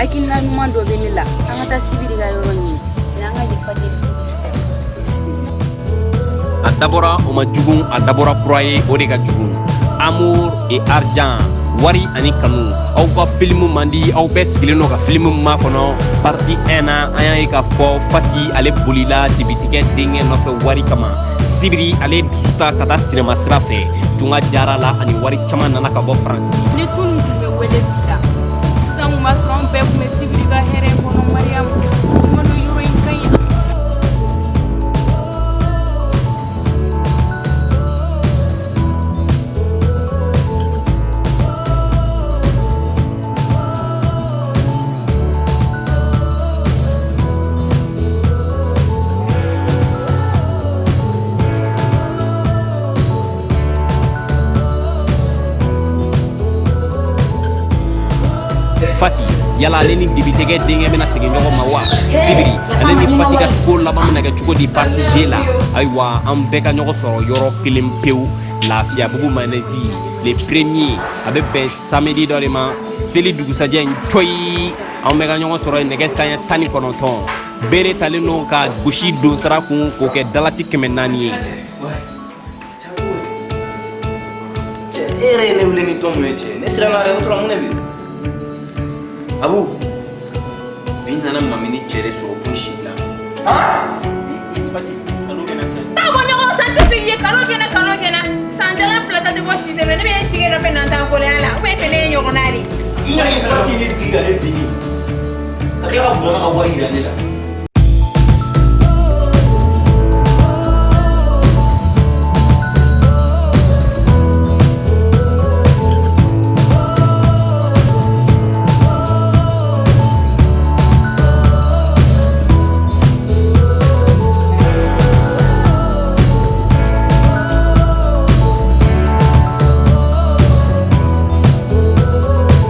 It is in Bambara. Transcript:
Hakilina ɲuman dɔ bɛ ne la, an ka taa Sibiri ka yɔrɔ ɲini, an ka yafa deli Sibiri fɛ. A dabɔra o ma jugu, a dabɔra kura ye, o de ka jugu. Amour et argent, wari ani kanu. Aw ka filimu man di, aw bɛɛ sigilen don ka filimu makɔnɔ. Partie 1 na, an y'a ye k'a fɔ Fati ale bolila députékɛ denkɛ nɔfɛ wari kama. Sibiri ale dusu ta ka taa sinama sira fɛ, tunga jara la ani wari caman nana ka bɔ Faransi. Ni tunu tun bɛ wele bi la, sisan kun b'a sɔrɔ an bɛɛ tun bɛ Sibiri ka hɛrɛ kɔnɔ. Mariyamu, kuma dɔ, yɔrɔ in ka ɲi. Fati, yala ale ni députékɛ denkɛ bɛna segin ɲɔgɔn ma wa? Sibiri ale ni Fati ka ko laban bɛna kɛ cogo di partie 2 la? Ayiwa, an bɛɛ ka ɲɔgɔn sɔrɔ yɔrɔ kelen pewu, Lafiyabugu manɛzi, le premier. A bɛ bɛn samedi dɔ de ma, seli dugusajɛ in cɔyi. An bɛɛ ka ɲɔgɔn sɔrɔ yen nɛgɛ kanɲɛ 19. Bere talen don ka gosi donsara kun k'o kɛ dalasi 400 ye. Cɛ, e yɛrɛ ye ne wele ni tɔn mun ye? Cɛ, ne siranna dɛ. O tora mun de bɛ Abu? Bi nana Mami ni cɛ de sɔrɔ fo si la. Taa bɔ ɲɔgɔn san tɛ f'i ye kalo kɛnɛ, kalo kɛnɛ, sanjalan fila ta tɛ bɔ si tɛmɛ. Ne bɛ n sigi nɔfɛ n'an t'an kolonya la, ou bien fɛ ne ye ɲɔgɔnna de. I ɲa Fati ne digi ka ne bin ka tila ka Burama ka wari yira ne la.